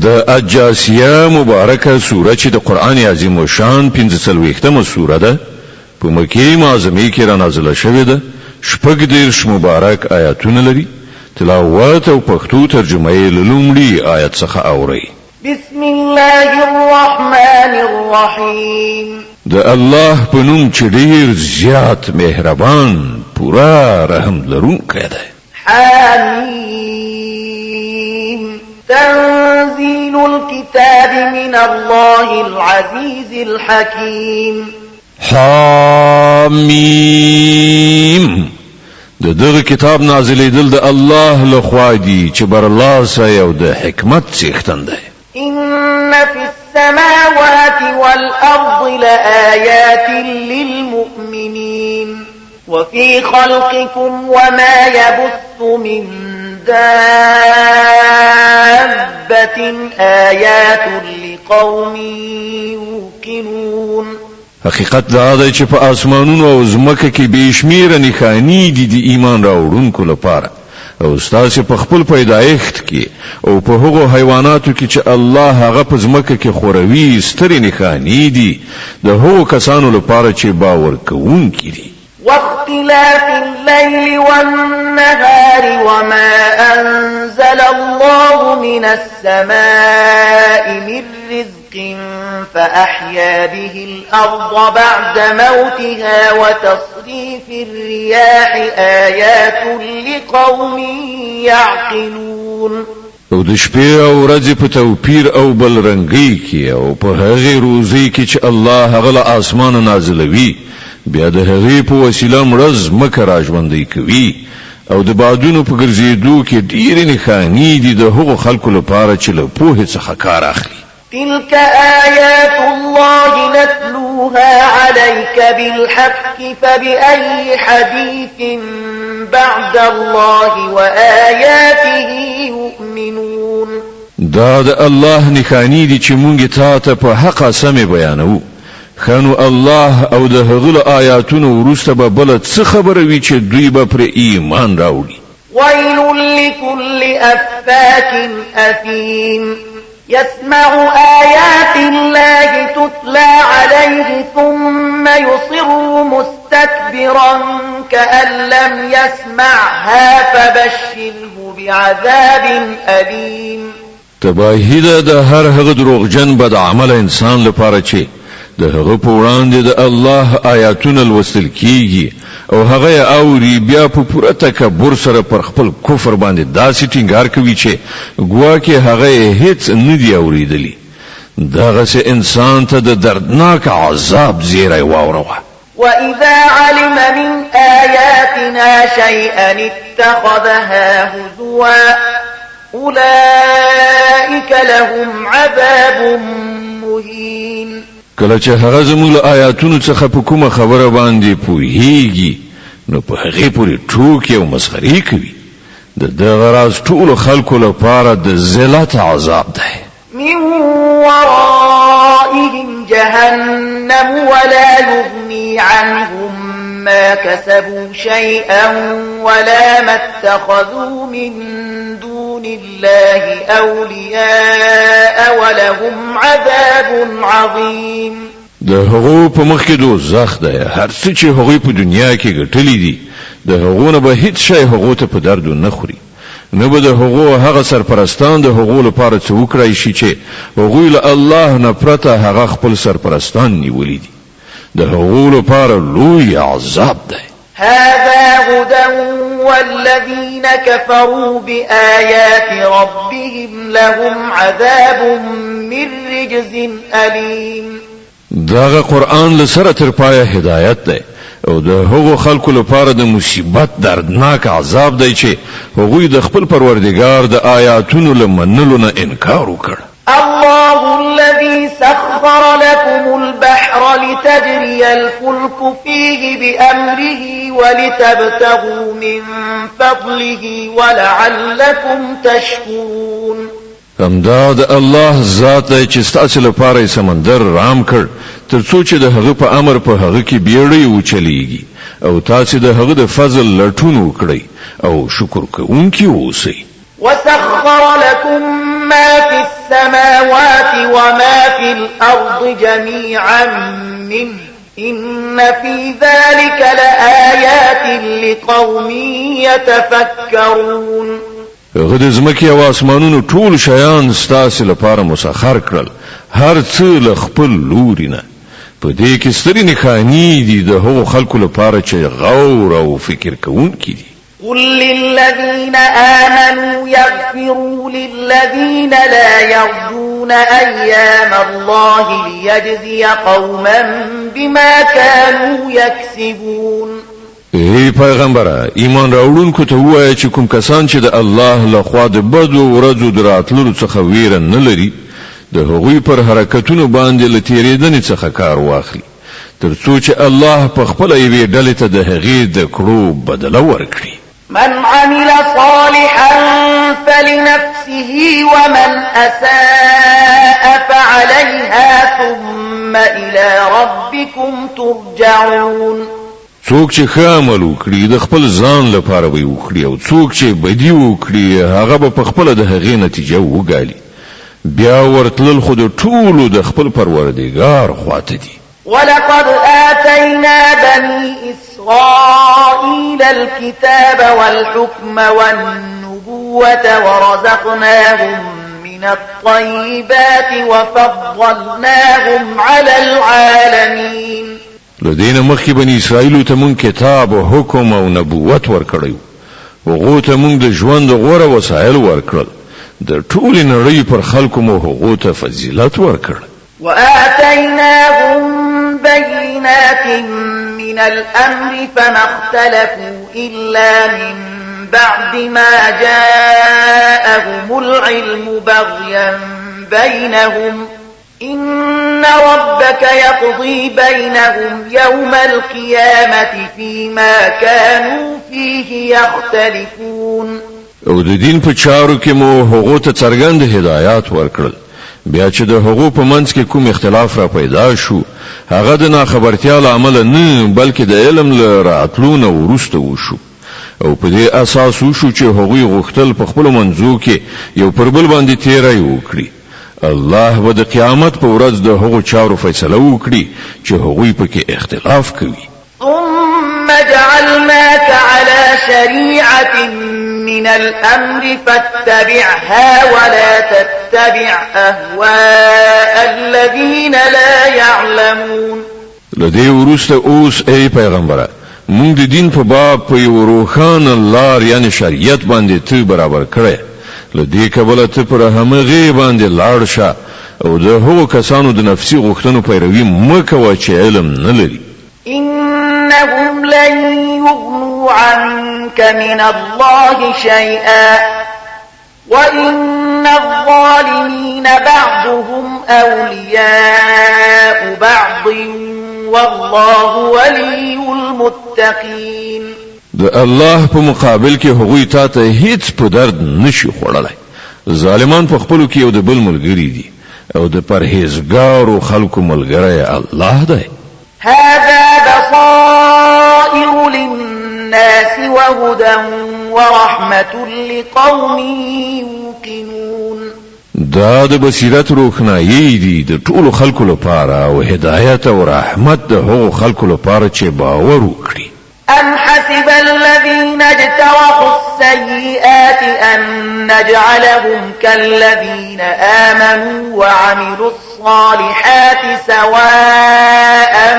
د الجاثیه مبارکه سوره چې د قرآن عظیم الشان 45مه سوره ده، په مکې معظمې کې را نازله شوې ده، 36 مبارک آیاتونه لري. تلاوت او پښتو ترجمه یې له لومړي آیت څخه اورئ. بسم الله الرحمن الرحیم. د الله په نوم چې ډیر زیات مهربان، پوره رحم لرونکی دی. حامیم. تنزیل الكتاب من الله العزیز الحکیم. حامیم. د دغه کتاب نازلېدل د الله له خوا دي چې برلاسی او د حکمت څښتن دی. إن في السماوات والأرض لآيات للمؤمنين وفي خلقكم وما يبث من دابة آيات لقوم يوقنون. حقیقت دا دی چې په اسمانونو او ځمکه کې بې شمېره نښانې دي د ایمان راوړونکو لپاره، او ستاسې په خپل پیدایښت کې او په هغو حیواناتو کې چې الله هغه په ځمکه کې خوروي سترې نښانې دي د هغو کسانو لپاره چې باور کوونکي دي. واختلاف الليل والنهار وما أنزل الله من السماء من رزق فأحيا به الأرض بعد موتها وتصريف الرياح آيات لقوم يعقلون. او د شپې او ورځې په توپیر او بل رنګۍ کې او په هغې روزۍ کې چې الله هغه له آسمانه نازلوي، بیا د هغې په وسیله مړه ځمکه راژوندۍ کوي، او د بادونو په ګرځېدو کې ډېرې نښانې دي د هغو خلکو لپاره چې له پوهې څخه کار اخلي. تلك آيات الله نتلوها عليك بالحق فبأي حديث بعد الله وآياته يؤمنون. دا د الله نښانې دي چې مونږ یې تا ته په حقه سمې بیانوو. ښه نو الله او د هغه له آیاتونو وروسته به بله څه خبره وي چې دوی به پرې ایمان راوړي؟ ويل لكل أفاك أثيم. يسمع آيات الله تتلى عليه ثم يصر مستكبرا كأن لم يسمعها فبشره بعذاب أليم. تباهي ده د هر هغه دروغجن بد عمله انسان لپاره چې د هغه په وړاندې د الله آیاتونه لوستل کیږي او هغه یې اوري، بیا په پوره تکبر سره پر خپل کفر باندې داسې ټینګار کوي چې ګواکې هغه یې هیڅ نه دي اورېدلي. دغسې انسان ته د دردناک عذاب زیری واوروه. وإذا علم من آياتنا شيئا اتخذها هزوا أولئك لهم عذاب مهين. کله چې هغه زموږ له آیاتونو څخه په کومه خبره باندې پوهیږي نو په هغې پورې ټوکې او مسخرې کوي. د دغه راز ټولو خلکو لپاره د ذلت عذاب دی. من ورائهم جهنم ولا يغني عنهم ما كسبوا شيئا ولا ما اتخذوا من دون الله أولياء ولهم عذاب عظيم. د هغو په مخ کې دوزخ دی. هر څه چې هغوی په دنیا کې ګټلي دي د هغو نه به هیڅ شی هغو ته په درد نه خوري، نه به د هغو هغه سرپرستان د هغو لپاره څه وکړای شي چې هغوی له الله نه پرته هغه خپل سرپرستان نیولي دي. د هغو لپاره لوی عذاب دی. هذا هدى والذين كفروا بآيات ربهم لهم عذاب من رجز أليم. دغه قرآن له سره تر پایه هدایت دی او د هغو خلکو لپاره د مصیبت دردناک عذاب دی چې هغوی د خپل پروردګار د آیاتونو له منلو نه انکار وکړ. الله الذي سخر لكم البحر لتجري الفلك فيه بأمره ولتبتغوا من فضله ولعلكم تشكرون. همدا د الله ذات دی چې ستاسې لپاره یې سمندر رام کړ تر څو چې د هغه په امر په هغه کې بیړۍ وچلیږي او تاسې د هغه د فضل لټون وکړئ او شکر کوونکي اوسئ. وسخر لكم ما في السماوات وما في الأرض جميعا منه إن في ذلك لآيات لقوم يتفكرون. هغه د ځمکې او اسمانونو ټول شیان ستاسې لپاره مسخر کړل، هر څه له خپل لوري نه. په دې کې سترې نښانې دي د هغو خلکو لپاره چې غور او فکر کوونکي دي. قل للذين آمنوا يغفروا للذين لا يرجون أيام الله ليجزي قوما بما كانوا يكسبون. ای پیغمبره، ایمان راوړونکو ته ووایه چې کوم کسان چې د الله له خوا د بدو ورځو د راتللو څخه ویره نه لري، د هغوی پر حرکتونو باندې له تیرېدنې څخه کار واخلي، تر څو چې الله په خپله یوې ډلې ته د هغې د کړو بدله ورکړي. من عمل صالحا فلنفسه ومن أساء فعليها ثم إلى ربكم ترجعون. څوک چې ښه عمل وکړي د خپل ځان لپاره به یې وکړي، او څوک چې بدي وکړي هغه به په خپله د هغې نتیجه وګالي. بیا ورتلل خو د ټولو د خپل پروردګار خواته دي. ولقد آتينا بني إسرائيل الكتاب والحكم والنبوة ورزقناهم من الطيبات وفضلناهم على العالمين. له دې نه مخکې بني اسرائیلو ته مونږ کتاب او حکم او نبوت ورکړی وو، هغو ته مونږ د ژوند غوره وسایل ورکړل، د ټولې نړۍ پر خلکو مو هغو ته فضیلت ورکړ. وآتيناهم بينات من الأمر فما اختلفوا إلا من بعد ما جاءهم العلم بغيا بينهم إن ربك يقضي بينهم يوم القيامة فيما كانوا فيه يختلفون. او د دین په چارو کې مو هغو ته څرګند هدایات ورکړل، بیا چې د هغو په منځ کې کوم اختلاف را پیدا شو هغه د ناخبرتیا له امله نه، بلکې د علم له راتلو نه وروسته وشو، او په دې اساس وشو چې هغوی غوښتل په خپلو منځو کې یو پر بل باندې تیری وکړي. الله به د قیامت په ورځ د هغو چارو فیصله وکړي چې هغوی پکې اختلاف کوي. ثم جعلناك على شريعة من الأمر فاتبعها ولا تتبع أهواء الذين لا يعلمون. له دې وروسته اوس ای پیغمبره، مونږ د دین په باب په یو روښانه لار یعنی شریعت باندې ته برابر کړی، له دې کبله ته پر همغې باندې لاړ شه او د هغو کسانو د نفسي غوښتنو پیروي مه کوه چې علم نه لري. إنهم لن يغنوا عنك من الله شيئا وإن الظالمين بعضهم أولياء بعض والله ولي المتقين. د الله په مقابل کې هغوی تا ته هیڅ په درد نشي خوړلی. ظالمان په خپلو کې یو د بل ملګري دي، او د پرهیزګارو خلکو ملګری الله دی. هذا بصائر للناس وهدى ورحمة لقوم يوقنون. دا د بصیرت روښنایي دي د ټولو خلکو لپاره، او هدایت او رحمت د هغو خلکو لپاره چې باور وکړي. أم حسب الذين اجترحوا السيئات أن نجعلهم كالذين آمنوا وعملوا الصالحات سواء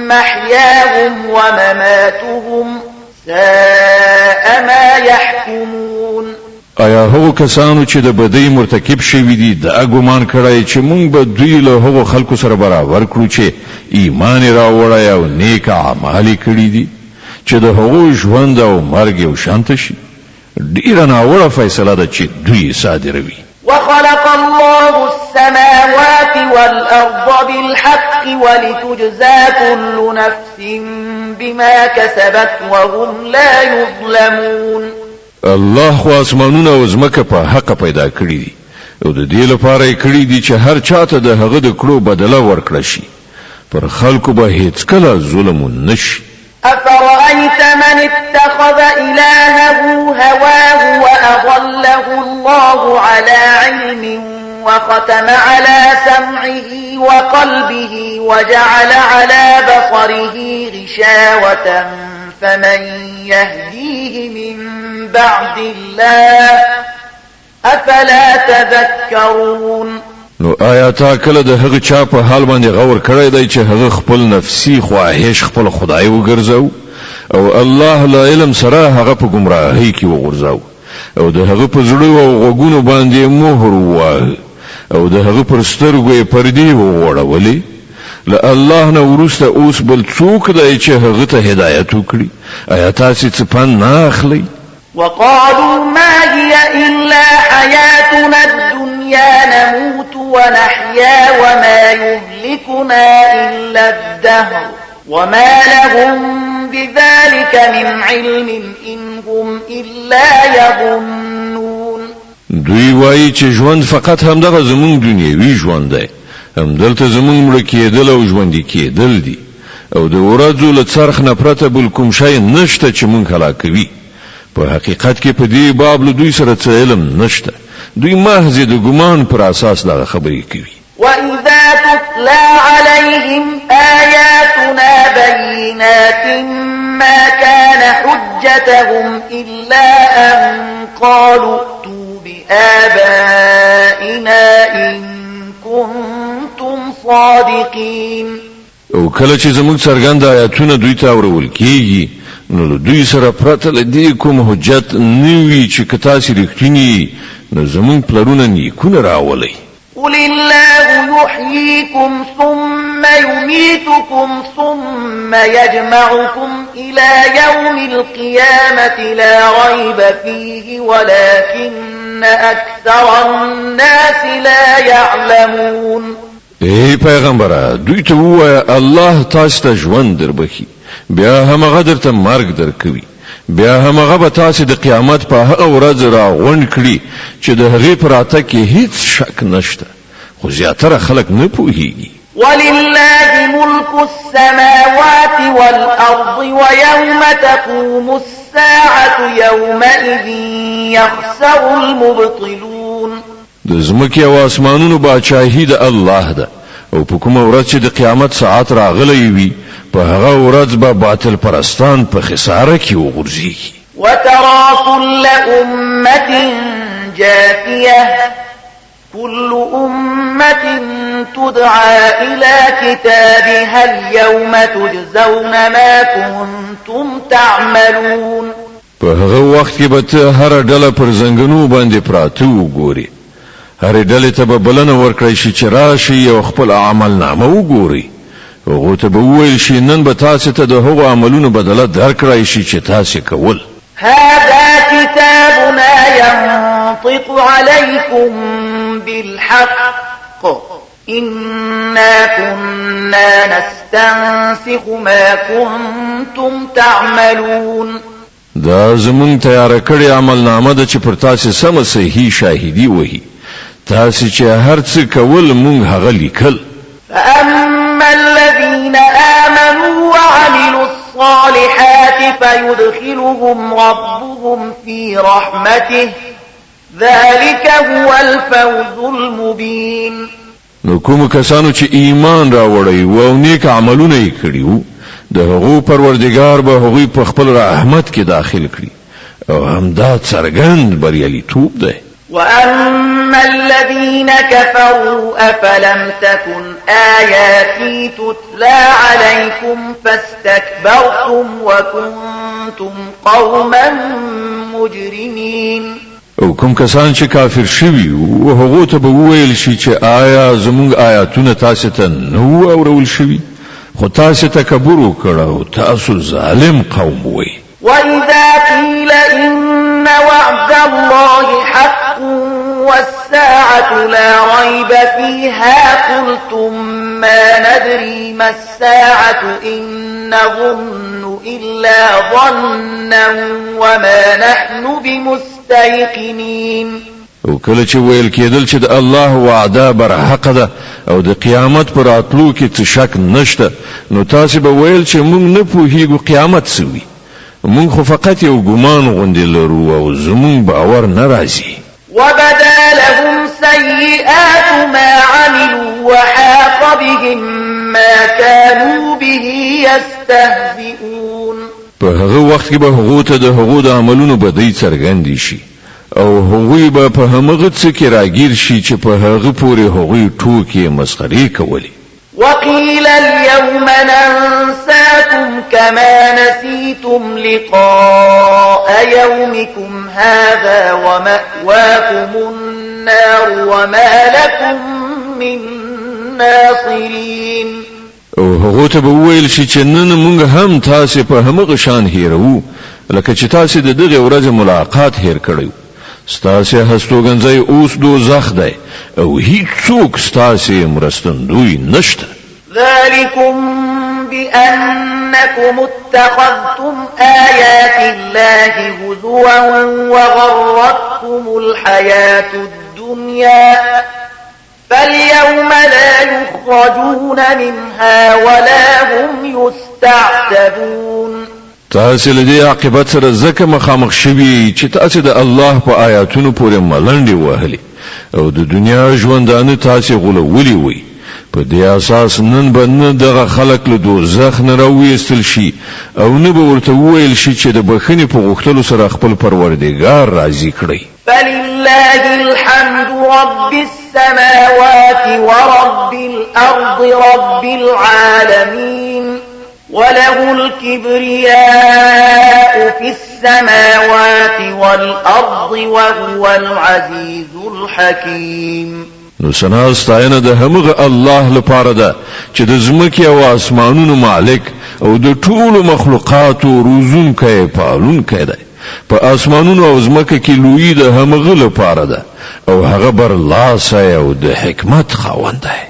محياهم ومماتهم ساء ما يحكمون. آیا هغو کسانو چې د بدۍ مرتکب شوي دي دا ګمان کړی چې مونږ به دوی له هغو خلکو سره برابر کړو چې ایمان یې راوړی او نیک اعمال یې کړي دي، چې د هغو ژوند او مرګ یو شانته شي؟ ډیره ناوړه فیصله ده چې دوی صادروي. وخلق الله السماوات والأرض بالحق ولتجزى كل نفس بما كسبت وهم لا يظلمون. الله خو اسمانونه او ځمکه په حق پیدا کړي دي، او د دې لپاره یې کړي دي چې هر چاته د هغه د کړو بدله ورکړه شي. پر خلکو به هیڅکله ظلم ونه شي. أفرأيت من اتخذ إلهه هواه وأضله الله على علم وختم على سمعه وقلبه وجعل على بصره غشاوة فمن يهديه من بعد الله أفلا تذكرون؟ نو آیا تا کله د هغه چا په حال باندې غور کړی دی چې هغه خپل نفسي خواهش خپل خدای وګرځاو او الله له علم سره هغه په ګمراهۍ کې وغورځاو او د هغه په زړه او غوږونو باندې مهر وواهه او د هغه پر سترګو یې پردې وغوړولې؟ له الله نه وروسته اوس بل څوک دی چې هغه ته هدایت وکړي؟ ایا تاسې څه پند نه اخلئ؟ وقالوا ما هي إلا حياتنا الدنيا نموت ونحيا وما يهلكنا إلا الدهر وما لهم بذلك من علم إن هم إلا يظنون. دوی وایي چې ژوند فقط همدغه زمونږ دنیوي ژوند دی، همدلته زمونږ مړه کېدل او ژوندي کېدل دي او د ورځو له څرخ نه پرته بل کوم شی نشته چې مونږ هلاکوي. په حقیقت کې په دې باب له دوی سره څه علم نشته، دوی محض د ګمان پر اساس دغه خبرې کوي. وإذا تتلى عليهم آياتنا بينات ما كان حجتهم إلا أن قالوا ائتوا بآبائنا إن كنتم صادقين. او کله چې زموږ څرګند آیاتونه دوی ته اورول کیږي نو له دوی سره پرته له دې کوم حجت نه وي چې که تاسې رښتیني نو زموږ پلرونه نیکونه راولئ. قل الله يحييكم ثم يميتكم ثم يجمعكم إلى يوم القيامة لا ريب فيه ولكن أكثر الناس لا يعلمون. ای پیغمبره، دوی ته ووایه الله تاسو ته ژوند دربخي، بیا همغه درته مرګ درکوي، بیا همغه به تاسو د قیامت په هغه ورځ راغونډ کړي چې د هغې په راتګ کې هیڅ شک نشته، خو زیاتره خلک نه پوهیږي. ولله ملك السماوات والأرض ويوم تقوم الساعة يومئذ يخسر المبطلون. د ځمکې او اسمانونو باچاهي د الله ده، او په کومه ورځ چې د قیامت ساعت راغلی وي په هغه ورځ به باطل پرستان په خساره کې وغورځيږي. وترى كل أمة جاثية كل أمة تدعى إلى كتابها اليوم تجزون ما كنتم تعملون. په هغه وخت کې به ته هره ډله پر زنګنو باندې پراته وګوري، هرې ډلې ته به بلنه ورکړی شي چې راشي او خپل عمل نامه وګوري. هغو ته به وویل شي نن به تاسې ته د هغو عملونو بدله درکړای شي چې تاسې کول. هذا كتابنا ينطق عليكم بالحق إنا كنا نستنسخ ما كنتم تعملون. دا زمونږ تیاره کړې عمل نامه ده چې پر تاسې سمه صحیح شاهدي وهي، تاسې چې هر څه کول مونږ هغه لیکل. فأما الذين آمنوا وعملوا الصالحات فيدخلهم ربهم في رحمته ذلك هو الفوز المبين. نو کوم کسانو چې ایمان راوړی وو او نیک عملونه یې کړي وو، د هغو پروردګار به هغوی په خپل رحمت کې داخل کړي، او همدا څرګند بریالیتوب دی. وأما الذين كفروا أفلم تكن آياتي تتلى عليكم فاستكبرتم وكنتم قوما مجرمين. او کوم کسان چې کافر شوي وو هغو ته به وویل شي چې آیا زموږ آیاتونه تاسې ته نه وو اورول شوي؟ خو تاسې تکبر وکړ او تاسو ظالم قوم وئ. وإذا قيل إن وعد الله حق والساعة لا ريب فيها قلتم ما ندري ما الساعة إن نظن إلا ظنا وما نحن بمستيقنين. او کله چې ویل کېدل چې د الله وعده برحق ده او د قیامت پر راتلو کې څه شک نشته، نو تاسې به ویل چې موږ نه پوهیږو قیامت څه وي، موږ خو فقط یو ګمان غوندې لرو او زموږ باور نه راځي. وبدا لهم سيئات ما عملوا وحاق بهم ما كانوا به يستهزئون. په هغه وخت کې به هغو ته د هغو د عملونو بدۍ څرګندې شي او هغوی به په همغه څه کې راګیر شي چې په هغه پورې هغوی ټوکې مسخرې کولې. وقيل اليوم ننساكم كما نسيتم لقاء يومكم هذا ومأواكم النار وما لكم من ناصرين. او هغو ته به وویل شي چې نن مونږ هم تاسې په همغه شان هیروو لکه چې تاسې د دغې ورځې ملاقات هیر کړی و. ستاسې هستوګنځی اوس دوزخ دی او هیڅوک ستاسې مرستندوی نشته. ذلكم بأنكم اتخذتم آيات الله هزوا وغرتكم الحياة الدنيا فاليوم لا يخرجون منها ولا هم يستعتبون. تاسې له دې عاقبت سره ځکه مخامخ شوي یئ چې تاسې د الله په آیاتونو پورې ملنډې وهلې او د دنیا ژوندانه تاسې غولولي وئ. په دې اساس نن به نه دغه خلک له دوزخ نه راوویستل شي او نه به ورته وویل شي چې د بښنې په غوښتلو سره خپل پروردګار راضي کړئ. فلله الحمد رب السماوات ورب الأرض رب العالمين وله الكبرياء في السماوات والأرض وهو العزيز الحكيم. نو ثنا ستاینه د همغه الله لپاره ده چې د ځمکې او آسمانونو مالک او د ټولو مخلوقاتو روزونکی پالونکی دی. په آسمانونو او ځمکه کې لویي د همغه لپاره ده او هغه برلاسی او د حکمت خاوند دی.